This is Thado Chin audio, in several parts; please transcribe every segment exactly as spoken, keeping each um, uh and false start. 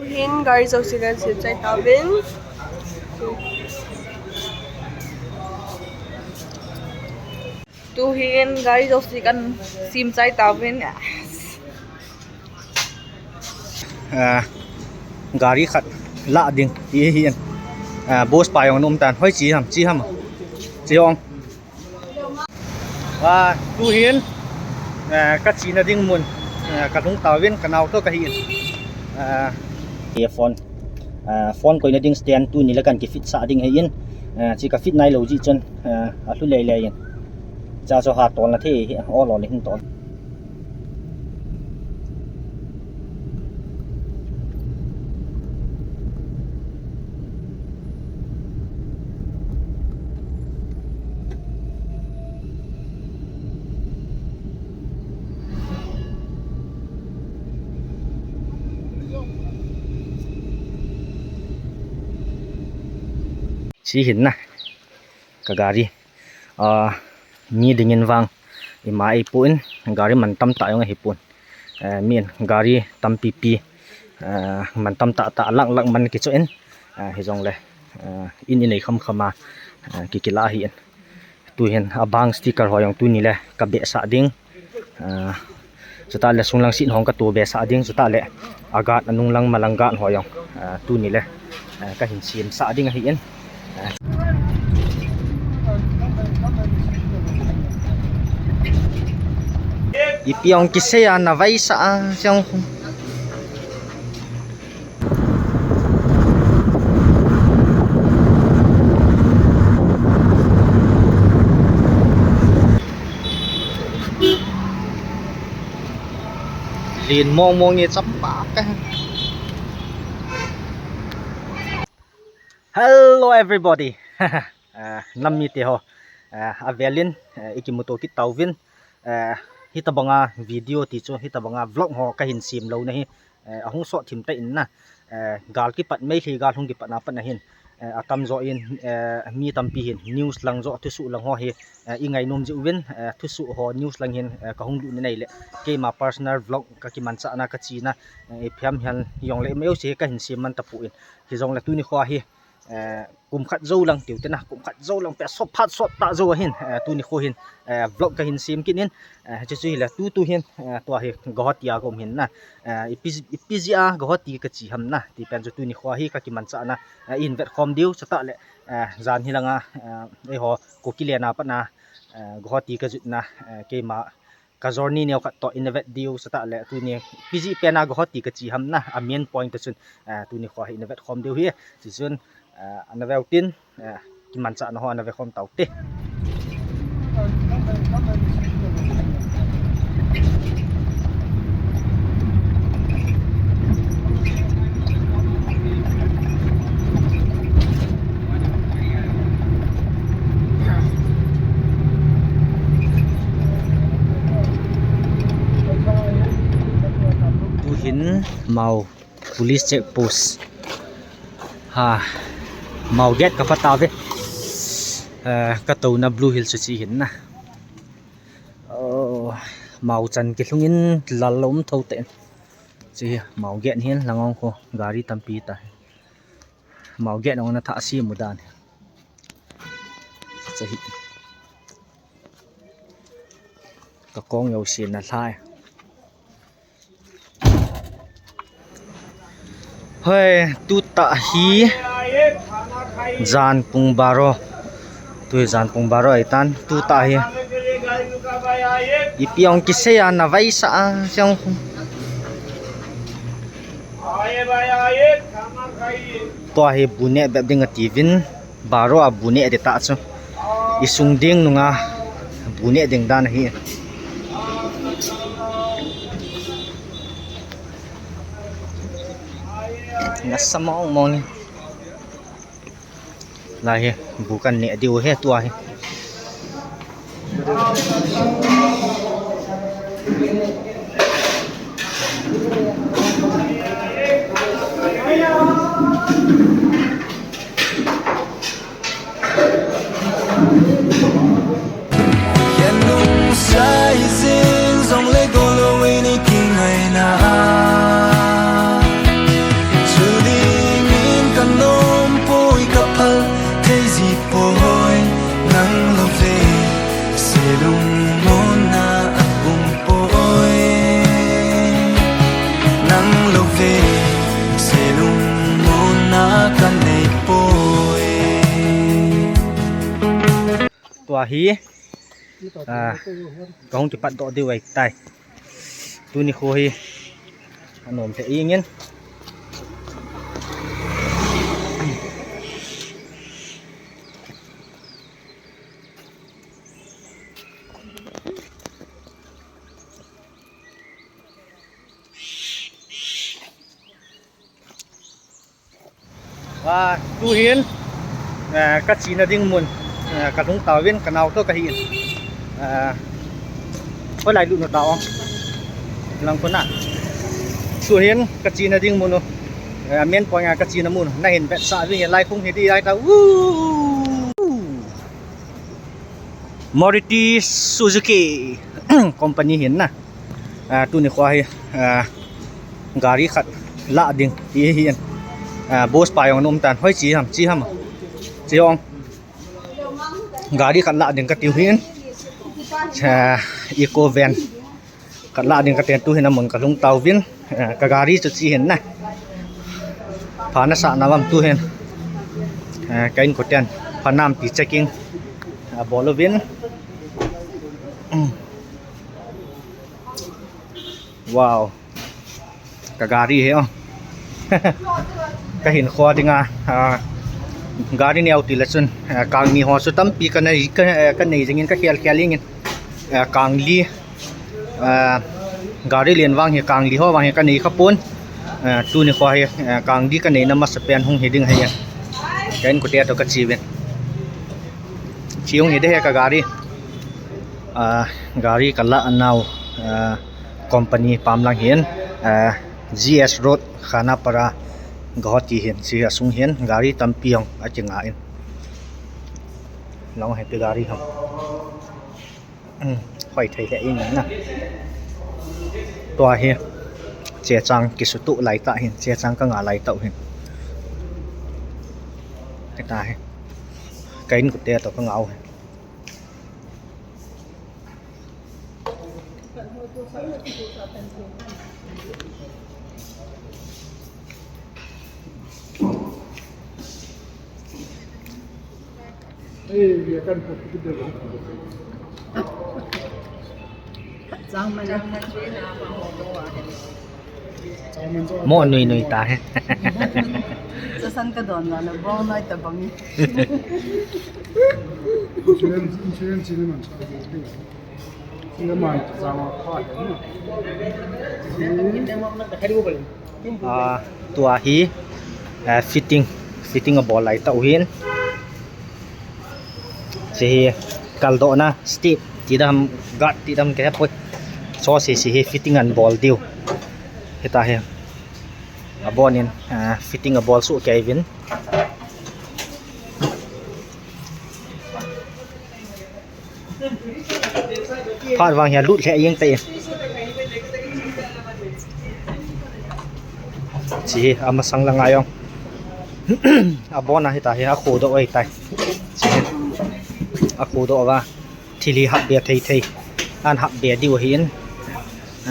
Hin gari jouse kan sem chai tauvin. Tu hin gari jouse kan sem chai tauvin. Ah, gari khat lah ding ti hi in. Ah, boss pa jong ana um tan. Hoi, chi ham, chi ham. Chi jong. Ah, tu hin, ah, ka chena ding mun, ah, ka lhung tauvin, ka nao toh ka hi in. Ah, e phone, ah, phone koina ding stand tuni le kan kifit sah ding hi in. Ah, chi ka fit nai lou jeh chun, ah, alhu lele in. Cha chu ha tol na thei hi, o lo le hin tol. Chi hin na. Ka gari, ah, mi dingin vang ima ahipon, gari mantam tah jong ahipon. Eh, min gari tampi pi, eh, mantam tah tah, lak lak man kichoh in, eh, hijongle, eh, in inei kham kham a, eh, kikila ahi in. Tu hin abang sticker ho jong tuni le ka behsah ding. Ah, chutah le sunglang seat hong ka to behsah ding, chutah le a guard, anunglang malang guard ho jong, ah, tuni le, ah, ka hin semsah ding ahi in. Ah. Ipi jong kisei a na vaisah a jong. Lin mong mong e chapa ka. Hello everybody. Ah, nam mite ho. Ah, avelin, ah, ikimuto kit tauvin. Ah, hitabanga video ti chu, hitabanga vlog ho ka hin sem louna hi, eh, ahung sot thim tah in na, eh, gal kipat, Meitei gal hung kipat na pat na hin, eh, atamjo in, eh, mi tampi hin news lang jo, thusoh lang ho hi, eh, i ngainom jiuvin, eh, thusoh ho news lang hin, eh, ka hung lut na nei le, keima personal vlog ka kimanchah na, ka chena, eh, ipi ham hijongle ima jouse hi ka hin sem man tapon, hijongle tuni kho hi, eh, kum khat jou lang tiu te na, kum khat jou lang pe sot phat sot tah jou ahin, eh, tuni kho hin, eh, vlog ka hin sem kit in, eh, chuche chu hile tu tu hin, eh, tua hi Guwahati a ka um hin na, eh, ipi, ipi jeh a Guwahati ka che ham na, ti pen chu tuni kho hi ka kimanchah na, eh, i hin vet khom diu, chutah le, eh, jan hi langa, eh, eiho Kuki le na pat na, eh, Guwahati ka jot na, eh, keima ka journey neo khat toh i na vet diu, chutah le tuni ipi jeh pen a Guwahati ka che ham na, a main point toh chun, eh, tuni kho hi i na vet khom diu hi, chuchun, eh, ana veu tin, eh, kimanchah na ho ana ve khom tau te. Tu hin Mao police check post. Ha, Mao gate ka pha tauve. Eh, ka touna Blue Hill chu chi hin na. Oh, Mao chan kilhung in lal lom tho te. Chi Mao gate hin lang ong kho gari tampi ta. Mao gate ong na tha si mu dan. Chahi. Ka kong jouse na lhai. Hoi, tu tah hi jan pung baro. Tu jan pung baro ahi tan, tu tah hi. Ipi ong kisei a na vaisah a, siang. Tua hi bu neh bep ding ati vin, baro a bu neh ding tah chu. I sung ding nunga bu neh ding dan ahi. Nasa mong mong ni. Lai hi, bu kan neh diu hi tua hi. Ahi, ah, kahung kipat doh diu ahitai. Tuni kho hi anom lheh jengin. Ah, tuhin, ah, kachena ding mun, ah, kalhung tauvin, kanao toh kahin. Ah, hoilai lut nau tao. Lang kona. Tuhin kachena ding mun u. Ah, main point a kachena mun u. Nahin vetsah uvin, lai khung hi di ai ta. Woo! Maruti Suzuki company hin na. Ah, tuni kho hi, ah, gari khat lah ding ti hi in. Ah, boss pa jong aum tan, hoi chi ham, chi ham. Chi jong. Gari khat lah ding katiu hin. Ah, eco van. Khat lah ding katin, tuhin amun kalhung tauvin, eh, kagari chu chi hin na. Pha nasah nau am tuhin. Eh, ka inkoten pha nam ti checking abol uvin. Wow. Kagari hi o. Kahin kho dinga, ah, gari neo tile chun, ah, kangni ho chu tampi kanei, ka, eh, kanei jingin kakhel khel jingin. Eh, kangli, eh, gari len vang hi kangli ho vang hi kanei khapon. Eh, tuni kho hi, eh, kangli kaneina masapen hung hi ding ahi. Ka inkote toh kache uvin. Chi hung hi ding ahi kagari. Ah, gari kalah nau, ah, company pam lang hin, ah, G S Road, Khanapara, Guwahati hin, chi asung hin gari tampi jong akinga in. Lang hi ipi gari ham. Hmm, hoi thei lheh jeng na. Tua hi chechang kisutuh lai tah hin, chechang kanga lai tah hin. Hita hi. Ka inkote toh kangau hin. Mo nui nui ta he. Chasan kadon la na bong noi ta bang. Insurance, insurance ni man sa. Ah, tua hi, ah, fitting, fitting abol lai tah u hin. Hiche hi kaldohna, step, ti dam, guard, ti dam kahe poi. Hiche hi fitting anabol diu. Hita hi. Abon in, ah, fitting abol soh kei uvin. Phat vang hi alut lheh jeng tai. Hiche hi amasang langa jong. Abon a hita hi akhudoh u ahitai. Hiche hi akhudoh uva. Thil hi hapbe thei thei. Ahin hapbe diu ahin.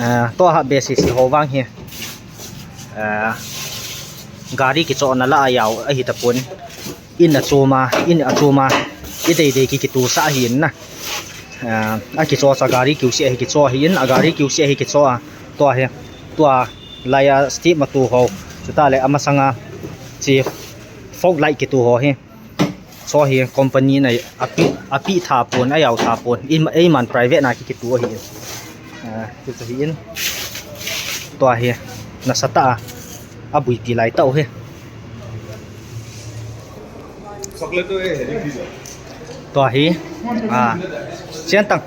Ah, tua hapbe sese ho vang hi. Ah, gari kichohna lah a jao ahi tapon. In achom a, in achom a, idei dei ki, kitosah ahin na. Ah, akichoh a gari kiuseh ahi kichoh ahin, agari kiuseh ahi kichoh a. Tua hi, tua laiya step ma to ho. Chutah le amasanga hiche fog light kito ho hi. Hiche hi company in api, api tha pon, ajao tha pon. Eiman private na ki, kito ahin. Ah, kito ahin. Tua hi nasatah a abuipi lai tah u hi. Tua hi, ah, chentang.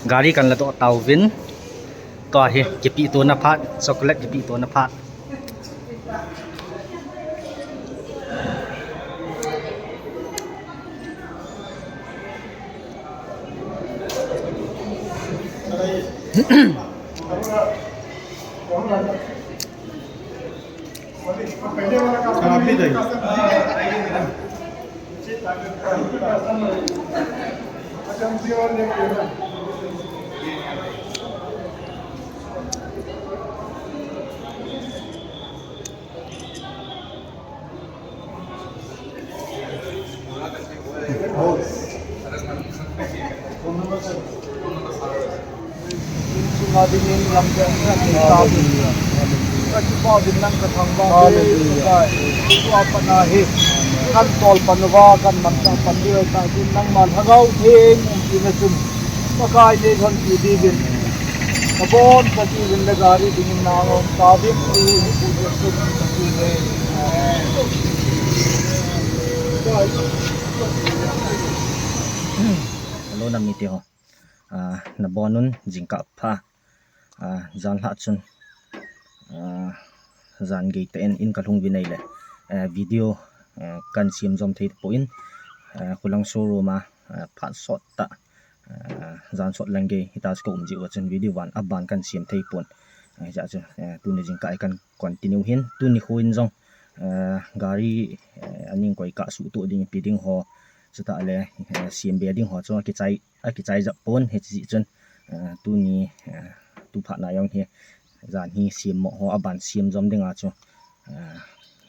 Gari kanladoh tauvin. Tua hi kipeh tona phat, chocolate kipeh tona phat. Dingin lamdang na nei ta ding. Ka kipah uvin nang ka thangvah ding. Hallelujah. Tua pat na hi. Kan tol pan uva, kan manchah pan diu ta ding, nangma Lhagao Theng umpi na chun Pakai nei lhon pi ding uvin. Ka bon ka ti uvin le gari dingin na ngong ta ding. Ui, ui, ui, ui, ui, ui. Hello, nam mite ho. Ah, nabonun jingkah pha. Ah, jan lhah chun, ah, jan gei tah in in ka lhung uvin ahile, ah, video, ah, kan siam jom thei tapon, ah, khulang showroom a, ah, phat sot tah, ah, jan sot lang gei hita chu ka um jeh uva chun video van aban kan siam thei pon. Ah, hijeh chun, ah, tuni jingkah hi kan continue hin, tuni kho in jong, ah, gari, ah, aning koi kah suhtoh ding, pe ding ho, chutah le, ah, siam be ding ho chu akichai akichai jep pon, hiche jeh chun, ah, tuni, ah, tu phat na jong hi, jan hi siam mo ho aban siam jom dinga chu, ah,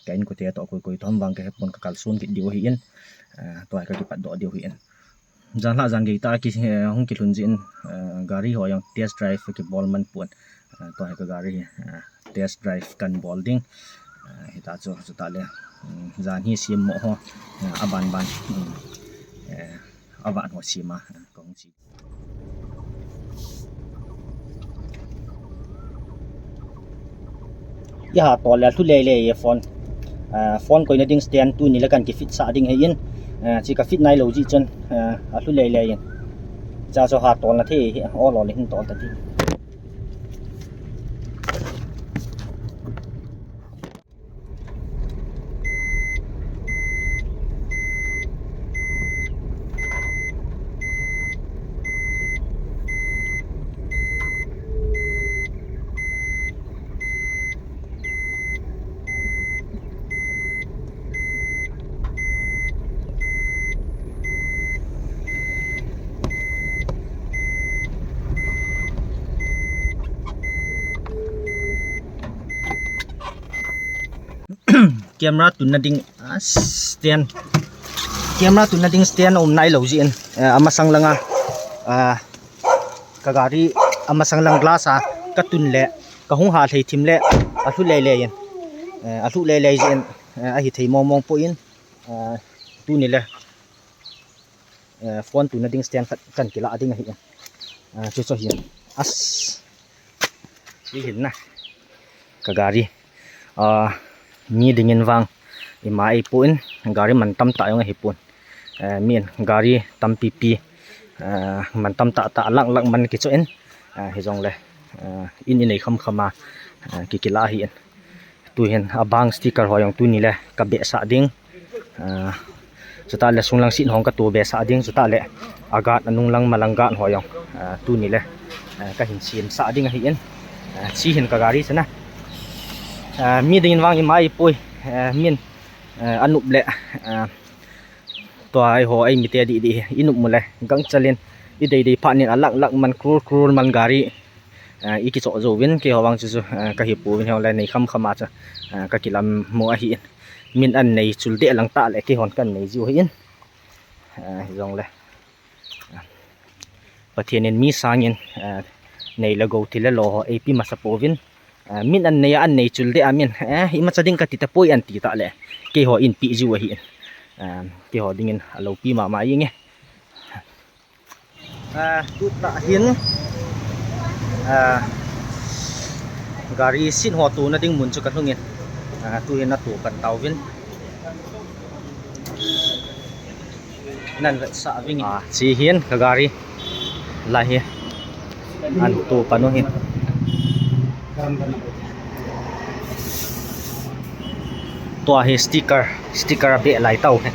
ka inkote toh koi koi toh ham vang ka hepon, ka kalson kit diu ahin, ah, tua hi ka kipat doh diu ahin. Jan lhah jan gei tah ki, eh, hung kilhun jeh in, ah, gari ho jong test drive kibol man pon, ah, tua hi ka gari hi, ah, test drive kan bol ding, ah, hita chu, chutah le, um, jan hi siam mo ho, ah, aban ban, um, eh, avan ho siam a, ah, ka hung si. Iha tol le alhu lele e phone. Ah, phone koina ding stand tuni le kan kifit sah ding ahin. Ah, chi ka fit nai lou jeh chun, ah, alhu lele in. Cha chu ha tolna thei hi, o lo le hin tol ta ding. Camera tunna ding, ah, stand. Camera tunna ding stand um nai lou jeh in, eh, amasang langa, ah, ka gari amasang lang glass a ka tun le, ka hung ha thei thim le, alhu lele in, eh, alhu lele jeh in, eh, ahi thei mong mong poi, eh, tuni le. Eh, phone tunna ding stand khat kan kila ding ahi. Eh, chu chu hin. As. Hi hin na. Ka gari. Ah, mi dingin vang ima ahipon, gari man tamtah jong ahipon. Eh, min gari tampi pi, eh, man tamtah tah lak lak man kichoh in, eh, hijongle, eh, in inei kham kham a, eh, kikila ahin. Tuhin abang sticker ho jong tuni le ka behsah ding. Ah, chutah le sunglang seat hong ka to behsah ding, chutah le a guard, anung lang malang guard ho jong, ah, tuni le, ah, ka hin siamsah ding ahin. Ah, chi hin ka gari chu na. Ah, mi dingin vang ima ahipoi, ah, min, ah, anop le, ah, tua eiho eimite didi hi, inop mu le, gangchal in, i dei dei phat nin a lak lak man, crore crore man gari, ah, i kichoh jouvin, keiho vang chu chu, ah, ka hi pouvin, hijongle nei kham kham a chu, ah, ka kilam mu ahin. Min an nei chul deh lang tah le, keihon kan nei jiu ahin. Ah, hijongle, ah, Pathen in mi sangin, ah, nei le gou, thil le lo ho eipe masa pouvin. Ah, min an nei a, an nei chul deh a min, eh, imacha ding ka ti tapoi an ti tah le, keiho in pe jiu ahin. Ah, keiho dingin a loupi mama jenge. Ah, tuta hin, ah, gari seat ho tona ding mun chu ka lhungin, ah, tuhin ato pan tauvin. Nan vetsah vingin. Ah, chi hin ka gari. Lai hi. An to pan u hin. Tua hi sticker, sticker a beh lai tau hi.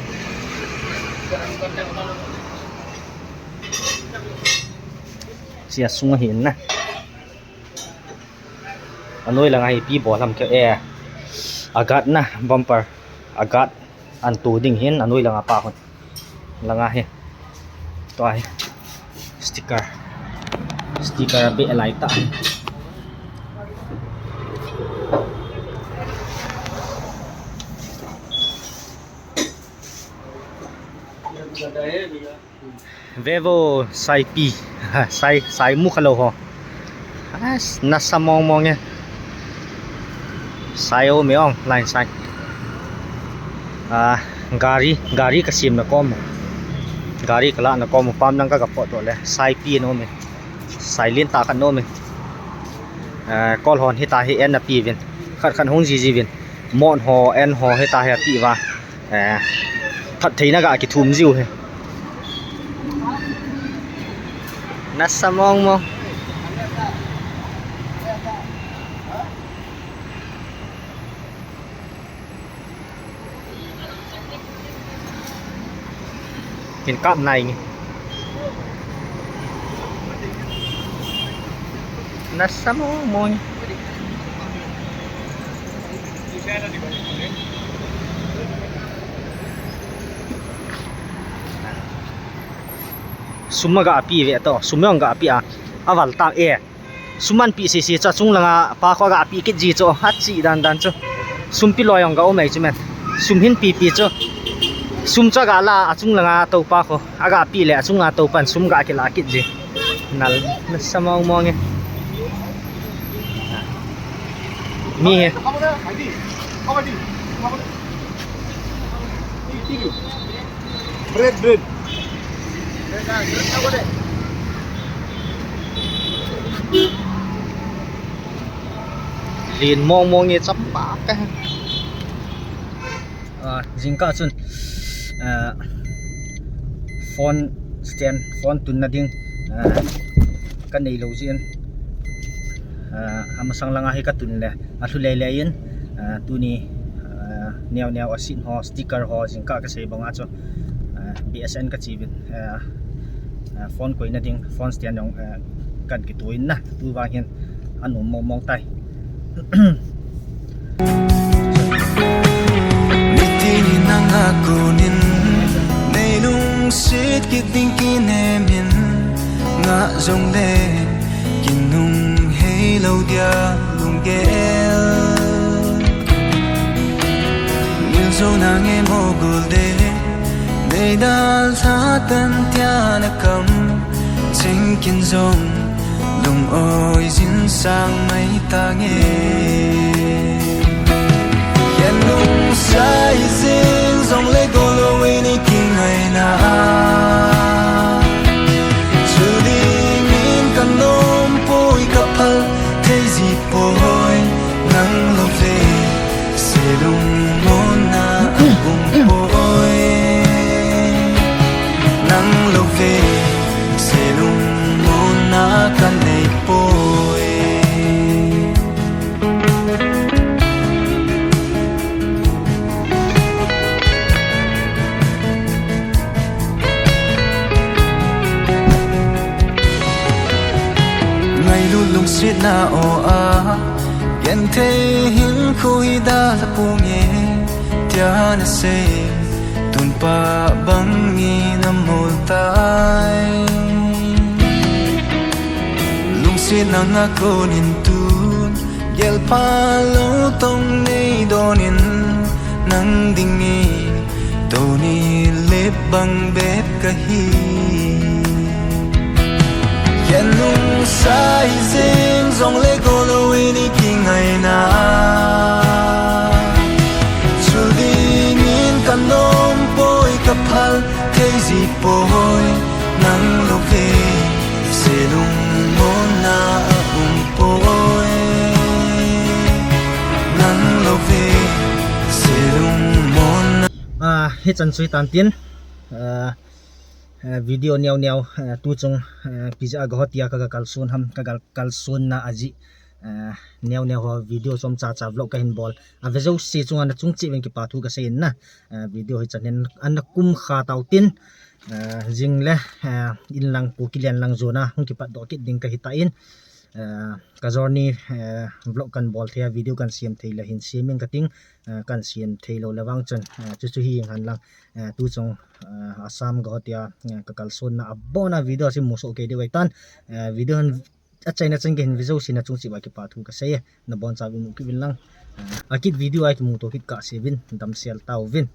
Chia sung ahin na. Anoi langa hi ipi bol ham keu e. A guard na, bumper. A guard an to ding hin, anoi langa pa hon. Langa hi. Tua hi. Sticker. Sticker a beh lai tah hi. Vevo saipi, sai, sai mu kha lou ho. As, nasa mong mong e. Sai o mi ong, line sai. Ah, gari, gari ka sim na kom. Gari ka la na kom, pam nang ka ka pot le. Sai pi no mi. Sai lin ta kan no mi. Ah, kol hon hita hi en na pi vin. Khat khat hung ji ji vin. Mon ho, en ho hita hi pi va. Eh, that theina ga kithum jiu hi. Nasa mong mong. Kin kap nai ngi. Nasa mong mong. Sum aga pi ve to, sum aga pi a, aval ta e. Sum an pi sisi chu achung langa pa kho aga pi kit ji chu, achi dan dan chu. Sum pi loi ong ga um ei chu men. Sum hin pi pi chu. Sum chu aga la achung langa to pa kho. Aga pi le achunga to pan sum ga kila kit ji. Nal, nasa mong mong e. Mi he. Bread, bread. Lin mong mong e chapa ka. Ah, jingkah chun, ah, phone stand, phone tunna ding, ah, ka nei lo jin. Ah, amasang langa hi ka tun le, alhu lele in, ah, tuni, ah, neo neo a seat ho, sticker ho, jingkah ka sei banga chu, ah, B S N ka chi vin, ah, ah, phone koina ding, phone stand jong, ah, kan kituin na, tu vang hin, anom mong mong tai. Nitini nanga konin, nei lungset kit ding kinem in, nga jong le, kinung hei lo dia lunggel. Nil jo na nge mo gol de, nei dal tha tan tia na kam, ching kin jong, lungoi jin sang mai ta nge. Yan lung sai jing jong le gol o we ni kingai na. Chu ding in ka nom poi ka phal thei ji poi nang lo ve. Se lungmonna a um poi. Nang lo ve, se lungmonna ka nei poi. Ngailut lungsetna o a, genthei hin khu hi da la pu nge, tia na sei, tun pa bang nge na mol tai. Lungsetna nga konin tun, gel pha lo tong nei donin, nang ding nge, tuni lep bang bep ka hi. Yan lung sai jing jong le gol o we ni kingai na. Chu ding in ka nom poi ka phal thei ji poi nang lo ve. Se lungmonna a um poi nang lo ve. Se lungmonna. Ah, hi chan chu hi tan tin. Ah, eh, video neo neo, eh, tu chung, eh, kija ga hotia ka, ka kalson ham, ka kal-, kalsonna a ji, eh, neo neo ho video chom cha cha vlog ka hin bol. A ve jouse chunga na chung cheh uvin kipa thu ka sei in na. Eh, video hi chan hin ana kum kha tau tin, eh, jing le, eh, in lang pu kilian lang jona hung kipat doh kit ding ka hi ta in. Eh, ka journey, eh, vlog kan bol thei a video kan siam thei le hin siam in ka ting, eh, kan siam thei lo le vang chun, eh, chu chu hi ing han lang. Eh, tu chung, eh, Assam ga hotia, eh, ka kalsonna a bona video si mu so kei de wai tan. Eh, video han a chaina chan ke hin video si na chung cheh uva kipa thu ka sei e. Na bon cha vin mu kit uvin lang. Eh, a kit video a kimu to kit ka sei uvin, damsel tau vin.